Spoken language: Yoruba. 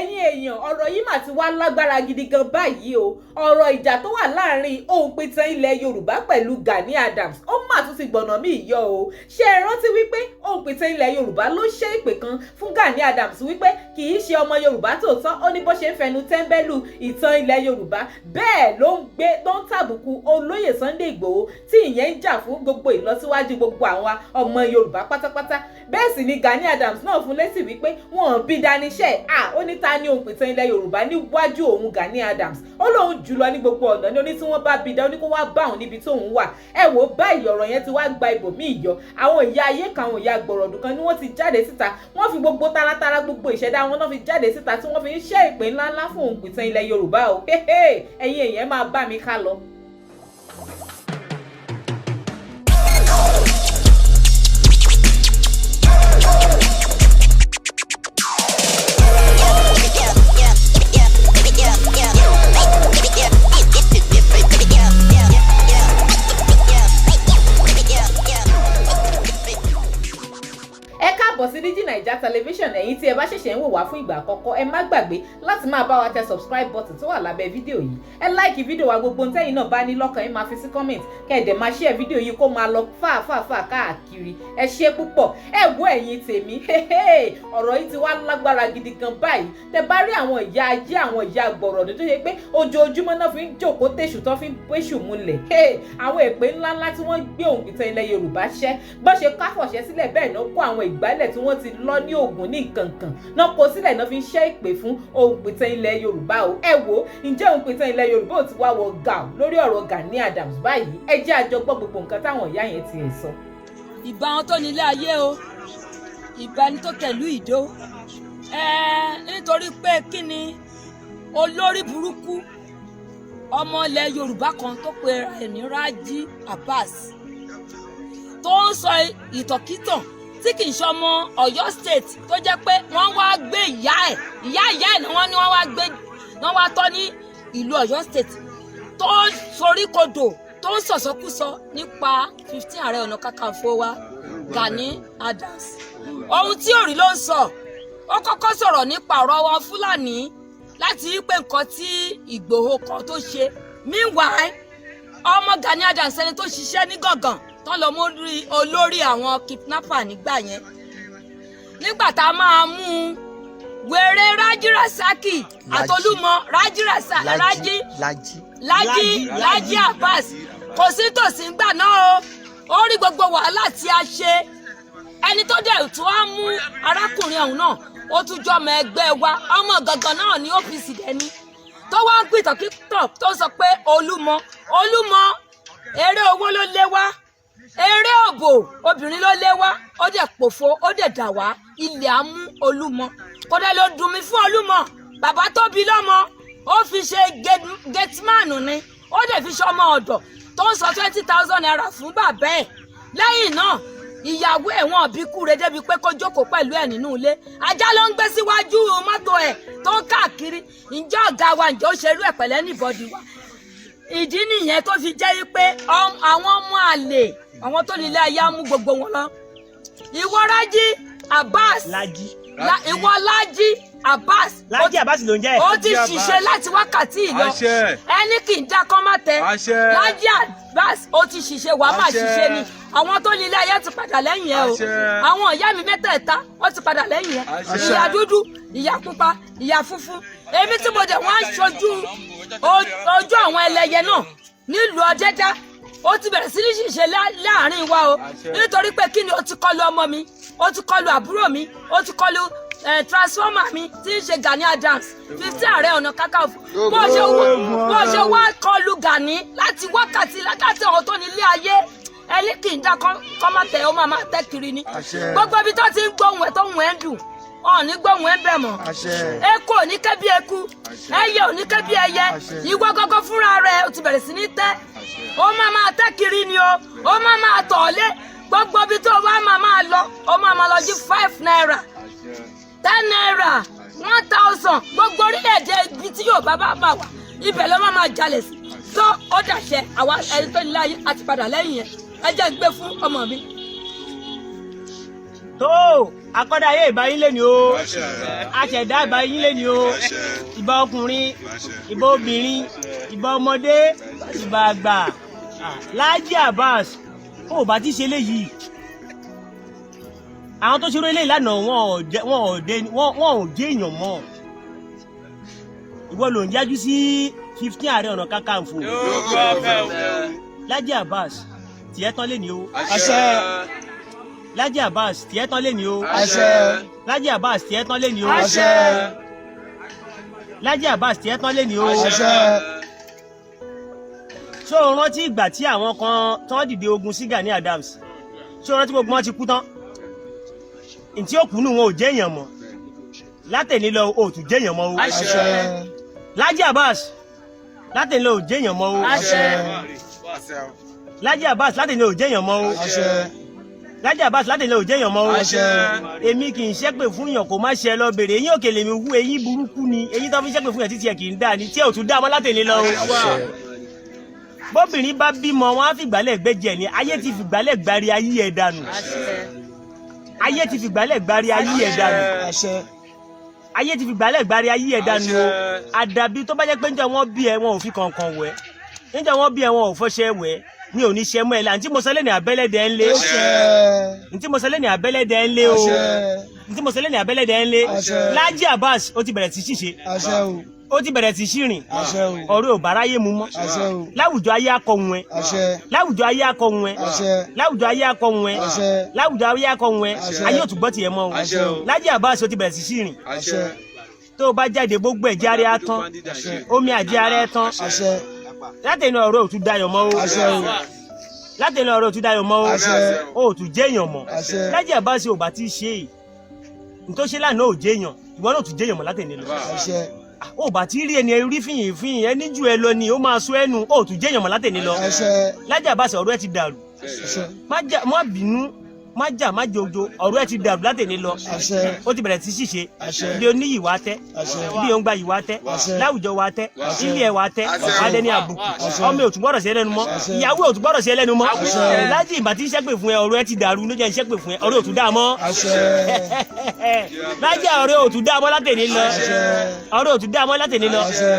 Ẹ̀yin èèyàn, ọ̀rọ̀ yìí mà ti wá lágbára gidi gan báyìí o. Ọ̀rọ̀ ìjà tó wà láàrin òǹpìtàn ilẹ̀ Yorùbá pẹ̀lú Gani Adams, ó mà tún ti gbọ̀nà míì yọ o. Ṣé ẹ rántí wípé òǹpìtàn ilẹ̀ Yorùbá ló ṣe ìpè kan fún Gani Adams wípé kì í ṣe ọmọ Yorùbá tòótọ́? Ó ní bó ṣe ń fẹnu tẹ́ńbẹ́lú ìtàn ilẹ̀ Yorùbá, bẹ́ẹ̀ ló ń gbé tó ń tàbùkù olóyè Sunday Ìgbòho, tí ìyẹn ń jà fún gbogbo ìlọsíwájú gbogbo àwọn ọmọ Yorùbá pátápátá. Bẹ́ẹ̀ sì ni Gani Adams náà fún lésì wípé wọn bí daníṣẹ́ à. Ó ní ta ní òǹpìtàn ilẹ̀ Yorùbá níwájú òun Gani Adams? Ó lóun jùlọ ní gbogbo ọ̀nà ní. Ó ní tí wọ́n bá bí dá, ó ní kó wá bá òun níbi tóun wà. Ẹ wò ó báyìí, ọ̀rọ̀ yẹn ti wá gba ibòmíì yọ. Àwọn ìyá ayé kan, àwọn ìyá gbọ̀rọ̀dù kan ni wọ́n ti jáde síta. Wọ́n fi gbogbo taratara, gbogbo ìṣẹ̀dá wọn náà fi jáde síta, tí wọ́n fi ń ṣẹ́ ìpè ńláńlá fún òǹpìtàn ilẹ̀ Yorùbá o. Ẹ̀yin èèyàn, máa bá mi ká lọ. Ẹ káàbọ̀ sí Digi Naija Television. Ẹ̀yin tí ẹ bá ṣẹ̀ṣẹ̀ ń wò wá fún ìgbà àkọ́kọ́, ẹ má gbàgbé láti máa bá wa tẹ subscribe button tó wà lábẹ́ fídíò yìí. Ẹ like fídíò wa. Gbogbo ntẹ́yìn náà bá ní lọ́kàn, ẹ máa fi sí comment, kẹ́ ẹ dẹ̀ máa share fídíò yìí kó máa lọ fàáfàáfàá káàkiri. Ẹ ṣé púpọ̀. Ẹ wo, ẹ̀yin tèmi, ọ̀rọ̀ yìí ti wá lágbára gidi gan báyìí. Tẹ bá rí àwọn ìyá ajé, àwọn ìyá gbọ̀rọ̀dún tó ṣe pé ojoojúmọ́ náà fi ń jókòó tèṣù, tó fi ń péṣù múlẹ̀, àwọn èpè ńláńlá tí wọ́n gbé òǹpìtàn ilẹ̀ Yorùbá ṣẹ́, bọ́n ṣe káfọ̀ṣẹ́ sílẹ̀, bẹ́ẹ̀ náà kó àwọn ìgbálẹ̀ tí wọ́n ti lọ ní Ògùn ní nkankan náà kó sílẹ̀ náà fi ń ṣẹ́ ìpè fún òǹpìtàn ilẹ̀ Yorùbá o. Ẹ wo, ǹjẹ́ òǹpìtàn ilẹ̀ Yorùbá ò ti wá wọ gàù lórí ọ̀rọ̀ Gani Adams báyìí? Ẹ jẹ́ a jọ gbọ́ gbogbo nǹkan táwọn ìyá yẹn ti ẹ̀ sọ. Ìbà wọn tó nílé ayé o, ìbà ẹni tó tẹ̀lú ìdó ẹ, nítorí pé kí ni olórí burúkú ọmọ ilẹ̀ Yorùbá kan tó pe ẹ̀ ní Raji Abbas, tó ń sọ ìtọ̀kítàn, tí kì í ṣe ọmọ Ọ̀yọ́ State, tó jẹ́ pé wọ́n wá gbé ìyá ẹ̀, ìyá ìyá ẹ̀ ni wọ́n ní wọ́n wá gbé, wọ́n wá tọ́ ní ìlú Ọ̀yọ́ State, tó ń soríkodò, tó ń sọ̀sọ́kúsọ nípa 15 Ààrẹ Ọ̀nà Kakanfò wa Gani Adams. Ohun tí òrí ló ń sọ. Ó kọ́kọ́ sọ̀rọ̀ nípa ọ̀rọ̀ wọn Fúlàní láti rí pé nǹkan tí Ìgbòho kan tó ṣe. Meanwhile, ọmọ Gani Adams, ẹni tó ṣiṣẹ́ ní Gàngàn tó lọ mú olórí àwọn kidnapper nígbà yẹn, nígbà tá a máa mú un, wèrè Rájí Rasaki àtolúmọ Rájí Rájí Lájí. Lájí, Lájí Abbas kò sí tòsí ńgbà náà o. Ó rí gbogbo wàhálà tí a ṣe. Ẹni tó dẹ̀ tún á mú arákùnrin ọ̀hún náà, ó tún jọ ọmọ ẹgbẹ́ wa, ọmọ gangan náà ní OPC dẹni tó wá ń pìtàn kíkàn, tó sọ pé Olúmọ, Olúmọ, eré owó ló lé wá, eré òbò obìnrin ló lé wá. Ó dẹ̀ pòfo, ó dẹ̀ dà wá ilẹ̀ á mú Olúmọ. Kódà ló dùn mí fún Olúmọ, bàbá tó bí lọ́mọ, ó fi ṣe gateman ni, ó dẹ̀ fi ṣe ọmọ ọ̀dọ̀ tó ń sọ ₦20,000 fún bàbá ẹ̀. Lẹ́yìn náà, ìyàwó ẹ̀, wọn bí kúre débi pé kó jókòó pẹ̀lú ẹ̀ nínú ilé. Ajá ló ń gbé síwájú mọ́tò ẹ̀ tó ń káàkiri. Ǹjẹ́ ọ̀gá wa, ǹjẹ́ ó ṣerú ẹ̀ pẹ̀lẹ́ níbọ̀dì wa? Ìdí nìyẹn tó fi jẹ́ pé àwọn ọmọ àlè, àwọn tó nílé ayé á mú gbogbo wọn lọ. Ìwọ Rájí Abbas. Lájí. Ìwọ Lájí Abbas. Lájí Abbas ló ń jẹ́. Ó ti ṣiṣẹ́ láti wákàtí ìlọ. Àṣẹ. Ẹni kì í dá kọ́ má tẹ. Àṣẹ. Lájí Abbas, ó ti ṣiṣẹ́, wàá má Àṣẹ. ṣiṣẹ́ ni. Àwọn tó nílé ayé ti padà lẹ́yìn ẹ o. Àṣẹ. Àwọn ìyá mi mẹ́tẹ̀ẹ̀ta, wọ́n ti padà lẹ́yìn ẹ. Àṣẹ. Ìyá dúdú, ìyá pupa, ìyá funfun. Èmi tí mo dẹ̀ wọ́n á ṣojú ojú àwọn ẹlẹ́yẹ náà nílùú Ọ̀dẹ́dá, ó ti bẹ̀rẹ̀ sí ní ṣiṣẹ́ láàrin wa o. Àṣẹ. Nítorí pé kí ni? Ó ti kọlu ọmọ mi, ó ti kọlu àbúrò mi, ó ti kọlu transformer mi tí ń ṣe Gani Adams, 15 Ààrẹ Ọ̀nà Kakanfò. Bó ṣe wá kọlu Gani láti wákàtí láti ọ̀hún tó ní ilé ayé, ẹni kì í dá kọ́ má tẹ̀, ó máa máa tẹ́ kiri ni. Àṣẹ. Gbogbo ibi tó ti ń gbóhùn ẹ̀, tó ń ẹ̀ ń dùn, ọ̀ ní gbóhùn ẹ̀ ń bẹ̀ mọ́. Àṣẹ. Eku ò ní ké bí eku, ẹyẹ ò ní ké bí ẹyẹ. Àṣẹ. Ìwọ gọgọ fúnra rẹ, o ti bẹ̀rẹ̀ sí ní tẹ́. Ó máa máa tẹ́ kiri ni o. Ó máa máa tọ̀ lé gbogbo ibi tó wá, máa máa lọ, ó máa máa lọ jí ₦5, ₦10, 1,000. Gbogbo orílẹ̀-èdè ibi tí yóò bá bá bá wà, ibẹ̀ ló máa máa jalè sí. Tó ó dàṣẹ, àwa ẹni tó nílé ayé àti padà lẹ́yìn ẹ̀. Ẹ jẹ́ n gbé fún ọmọ mi. Tó Akọ́dá ayé, ìbá yín lẹ́ni o. Aṣẹ̀dá, ìbá yín lẹ́ni o. Ìbá ọkùnrin, ìbá obìnrin, ìbá ọmọdé, ìbá àgbà. Lájí Abbas, ó bá ti ṣe léyìí, àwọn tó ṣeré eléyìí lánàá, wọn ò jẹ́ èèyàn mọ́. Ìwọ ló ń yájú sí 15 Ààrẹ Ọ̀nà Kakanfò. Lájí Abbas, tiẹ̀ tán lé ní o. Àṣẹ. Lájí Abbas, tiẹ̀ tán lé ní o. Àṣẹ. Lájí Abbas, tiẹ̀ tán lé ní o. Àṣẹ. Lájí Abbas, tiẹ̀ tán lé ní o. Àṣẹ. Ṣó o rántí ìgbà tí àwọn kan tán dìde ogun sí Gani Adams? Ṣó o rántí? Gbogbo wọn ti kú tán, ntí ó kú nù, wọn ò jẹ́ èèyàn mọ́. Látẹ̀ní lọ, o ò tún jẹ́ èèyàn mọ́ o. Àṣẹ. Lájí Abbas, látẹ̀ní lọ, ò jẹ́ èèyàn mọ́ o. Àṣẹ. Lájí Abbas, látẹ̀ní lọ, ò jẹ́ èèyàn mọ́ o. Àṣẹ. Lájí Abbas, látẹ̀ní lọ, ò jẹ́ èèyàn mọ́ o. Àṣẹ. Èmi kì í ṣépè fún yàn kó má ṣe lọ bèrè. Eyín òkèlè mi wú, eyín burúkú ni eyín tó fi ṣépè fún yàn títí ẹ kì í dá ni tí ẹ ò tún dá mọ́ látẹ̀ní lọ o. Bóbìnrin bá bímọ, wọn á fìgbálẹ̀ gbẹ́jẹ̀ ni. Ayé ti fìgbálẹ̀ gbárí ayé ẹ̀ dànù. Ayé ti fìgbálẹ̀ gbárí ayé ẹ̀ dànù. Àṣẹ. Ayé ti fìgbálẹ̀ gbárí ayé ẹ̀ dànù o. Àdàbí tó bá jẹ́ pé níjọ́ wọn bí ẹ, wọn ò fi kànkàn wẹ̀, níjọ́ wọn bí ẹ, wọn ò fọṣẹ wẹ̀, mi ò ní ṣe mọ́ ẹ la. Ntí mo sọ lẹ́nu, abẹ́lẹ́dẹ́ ń lé. Àṣẹ. Ntí mo sọ lẹ́nu, abẹ́lẹ́dẹ́ ń lé o. Àṣẹ. Ntí mo sọ lẹ́nu, abẹ́lẹ́dẹ́ ń lé. Àṣẹ. Lájí Abbas, ó ti bẹ̀rẹ̀ sí ṣìṣe. Àṣẹ o. Ó ti bẹ̀rẹ̀ sí ṣìrìn. Àṣẹ o. Ọ̀rẹ́ ò báráyé mu mọ́. Àṣẹ o. Láwùjọ ayé akọ̀hún ẹ. Àṣẹ. Láwùjọ ayé akọ̀hún ẹ. Àṣẹ. Láwùjọ ayé akọ̀hún ẹ. Àṣẹ. Láwùjọ ayé akọ̀hún ẹ. Àṣẹ. Ayé ò tún gbọ́ tiẹ̀ mọ́ o. Àṣẹ o. Lájí Abbas, ó ti bẹ̀rẹ̀ sí ṣìrìn. Àṣẹ. Tó o bá jáde, gbogbo ẹ̀jẹ̀ ara ẹ̀ á tán, omi àjẹ́ ara ẹ̀ tán. Àṣẹ. Látẹnu ọ̀rọ̀ ò tún dayọ̀ mọ́ o. Àṣẹ o. Látẹnu ọ̀rọ̀ ò tún dayọ̀ mọ́ o. Àṣẹ. O ò tún jẹ́ èèyàn mọ́. Àṣẹ. Lájí Abbas, ò bá ti ṣe é ntọ́ṣe lánàá, ò jẹ́ èèyàn, ìwọ náà ò tún jẹ́ èèyàn mọ́ látẹnu lọ. Àṣẹ. Ó bá ti rí ẹni rí fìyìn fìyìn ẹni jù ẹ lọ ni ó máa sọ ẹnu, ó tún jẹ́ èèyàn mọ́ látẹnu lọ. Àṣẹ. Lájí Abbas, ọ̀rọ̀ ẹ ti dàrú. Àṣẹ. Má jà, má bínú, má jà, má jojo, ọ̀rọ̀ ẹ ti dàrú látẹnu lọ. Àṣẹ. Ó ti bẹ̀rẹ̀ sí ṣìṣe. Àṣẹ. Ilé oníyì wa tẹ́. Àṣẹ. Ilé òǹgbà yìí wa tẹ́. Àṣẹ. Láwùjọ wa tẹ́. Àṣẹ. Ilé ẹ̀ wa tẹ́. Adẹni àbùkù. Àṣẹ. Ọmọ ò tún gbọ́dọ̀ sí ẹlẹ́nu mọ́. Àṣẹ. Ìyàwó ò tún gbọ́dọ̀ sí ẹlẹ́nu mọ́. Àṣẹ. Lájí ìgbà tí ń ṣépè fún ẹ, ọ̀rọ̀ ẹ ti dàrú ló jẹ́ ń ṣépè fún ẹ, ọ̀rọ̀ ò tún dá mọ́. Àṣẹ. Lájí, ọ̀rọ̀ ò tún dá mọ́ látẹ̀ní lọ. Àṣẹ. Ọ̀rọ̀ ò tún dá mọ́ látẹ̀ní lọ. Àṣẹ.